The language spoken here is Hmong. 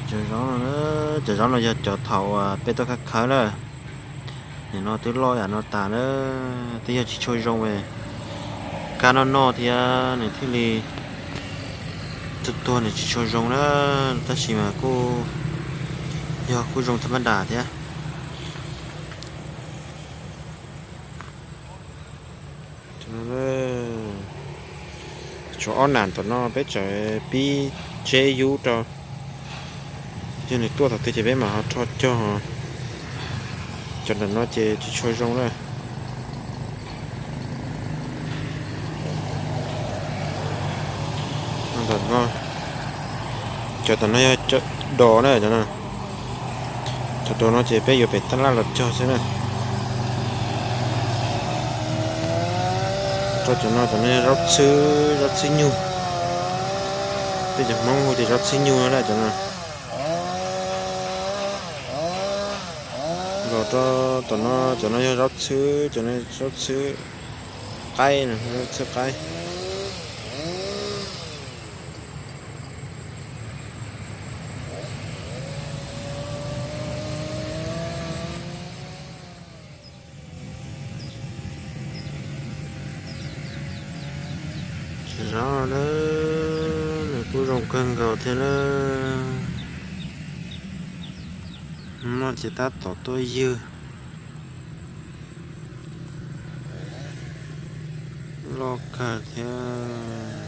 Cov zaub no, cov zaub no yog cov thaum peb tuaj khawb khawb na. Nim no twb loj yam no tas na, twb yog tsis tshua zoo, kab noj noj thiab nws thiaj li tuag tuag, nws tsis tshua zoo na, tab sis mas kuj yog kuj zoo tham ma das thiab. Tshuav ob nam tom no peb tseem pib tseb yub rau, yog nws tuaj thaum twg ces peb mam ho rho cog. Cov nram no ces tsis tshua zoo na. Cov tom no yog cov dos na, cov no. Cov dos no ces peb yuav pem tab laj los cog xwb na. Rau cov no, cov no yog zaub txhwb, zaub txhwb nyuj. Peb cov Hmoob hu tias zaub txhwb nyuj na cov no. Los rau tom no, cov no yog zaub txhwb, cov no zaub txhwb qaib, zaub txhwb qaib. Zaub na, nws kuj zoo kawg nkaus thiab na. Noj ces tab tom tuaj ywg. Loj kawg thiab.